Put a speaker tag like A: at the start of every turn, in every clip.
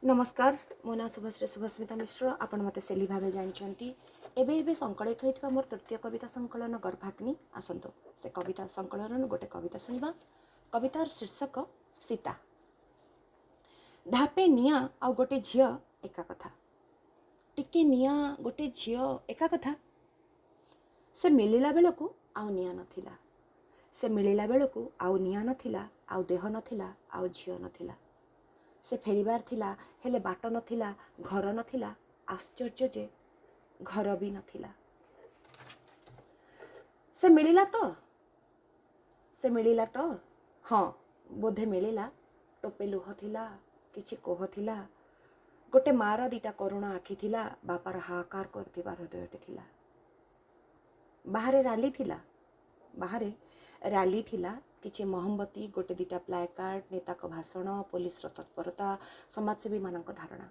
A: ନମସ୍କାର, ମୋ ନାଁ ଶୁଭଶ୍ରୀ ଶୁଭସ୍ମିତା ମିଶ୍ର। ଆପଣ ମୋତେ ସେଲି ଭାବେ ଜାଣିଛନ୍ତି। ଏବେ ଏବେ ସଂକଳିତ ହୋଇଥିବା ମୋର ତୃତୀୟ କବିତା ସଂକଳନ ଗର୍ଭାଗ୍ନି। ଆସନ୍ତୁ, ସେ କବିତା ସଂକଳନରୁ ଗୋଟେ କବିତା ଶୁଣିବା। କବିତାର ଶୀର୍ଷକ ସୀତା। ଧାପେ ନିଆଁ ଆଉ ଗୋଟେ ଝିଅ ଏକା କଥା। ଟିକେ ନିଆଁ, ଗୋଟେ ଝିଅ, ଏକା କଥା। ସେ ମିଳିଲା ବେଳକୁ ଆଉ ନିଆଁ ନଥିଲା। ସେ ମିଳିଲା ବେଳକୁ ଆଉ ନିଆଁ ନଥିଲା, ଆଉ ଦେହ ନଥିଲା, ଆଉ ଝିଅ ନଥିଲା। ସେ ଫେରିବାର ଥିଲା, ହେଲେ ବାଟ ନଥିଲା, ଘର ନଥିଲା। ଆଶ୍ଚର୍ଯ୍ୟ ଯେ ଘର ବି ନଥିଲା। ସେ ମିଳିଲା ତ? ସେ ମିଳିଲା ତ? ହଁ, ବୋଧେ ମିଳିଲା। ଟୋପେ ଲୁହ ଥିଲା, କିଛି କୋହ ଥିଲା, ଗୋଟେ ମାର ଦିଟା କରୁଣ ଆଖି ଥିଲା, ବାପାର ହାହାକାର କରୁଥିବା ହୃଦୟଟି ଥିଲା। ବାହାରେ ରାଲି ଥିଲା। ବାହାରେ ରାଲି ଥିଲା। କିଛି ମହମବତୀ, ଗୋଟେ ଦିଟା ପ୍ଲାକାର୍ଡ, ନେତାଙ୍କ ଭାଷଣ, ପୋଲିସର ତତ୍ପରତା, ସମାଜସେବୀମାନଙ୍କ ଧାରଣା।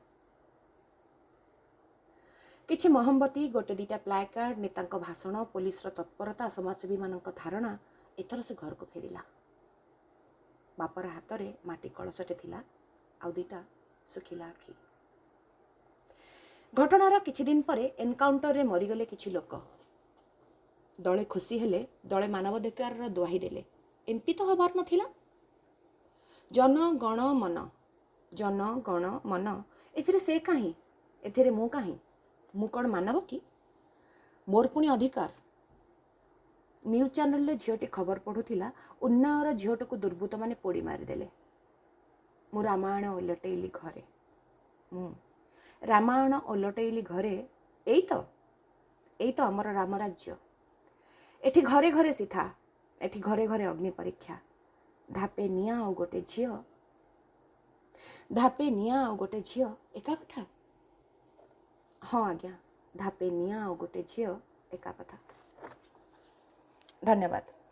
A: କିଛି ମହମବତୀ, ଗୋଟେ ଦିଟା ପ୍ଲାକାର୍ଡ, ନେତାଙ୍କ ଭାଷଣ, ପୋଲିସର ତତ୍ପରତା, ସମାଜସେବୀମାନଙ୍କ ଧାରଣା। ଏଥର ସେ ଘରକୁ ଫେରିଲା। ବାପର ହାତରେ ମାଟି କଳସଟେ ଥିଲା ଆଉ ଦିଟା ଶୁଖିଲା ଆଖି। ଘଟଣାର କିଛି ଦିନ ପରେ ଏନକାଉଣ୍ଟରରେ ମରିଗଲେ କିଛି ଲୋକ। ଦଳେ ଖୁସି ହେଲେ, ଦଳେ ମାନବାଧିକାରର ଦୁହାଇ ଦେଲେ। ଏମ୍ପି ତ ହବାର ନଥିଲା। ଜନ ଗଣ ମନ, ଜନ ଗଣ ମନ, ଏଥିରେ ସେ କାହିଁ? ଏଥିରେ ମୁଁ କାହିଁ? ମୁଁ କ'ଣ ମାନବ କି? ମୋର ପୁଣି ଅଧିକାର। ନ୍ୟୁଜ୍ ଚ୍ୟାନେଲରେ ଝିଅଟି ଖବର ପଢ଼ୁଥିଲା, ଉନ୍ନାଓର ଝିଅଟିକୁ ଦୁର୍ବୃତ୍ତମାନେ ପୋଡ଼ି ମାରିଦେଲେ। ମୁଁ ରାମାୟଣ ଓଲଟେଇଲି ଘରେ। ମୁଁ ରାମାୟଣ ଓଲଟେଇଲି ଘରେ। ଏଇ ତ, ଏଇ ତ ଆମର ରାମରାଜ୍ୟ। ଏଠି ଘରେ ଘରେ ସୀତା, ଏଠି ଘରେ ଘରେ ଅଗ୍ନି ପରୀକ୍ଷା। ଧାପେ ନିଆଁ ଆଉ ଗୋଟେ ଝିଅ, ଧାପେ ନିଆଁ ଆଉ ଗୋଟେ ଝିଅ ଏକା କଥା। ହଁ ଆଜ୍ଞା, ଧାପେ ନିଆଁ ଆଉ ଗୋଟେ ଝିଅ ଏକା କଥା। ଧନ୍ୟବାଦ।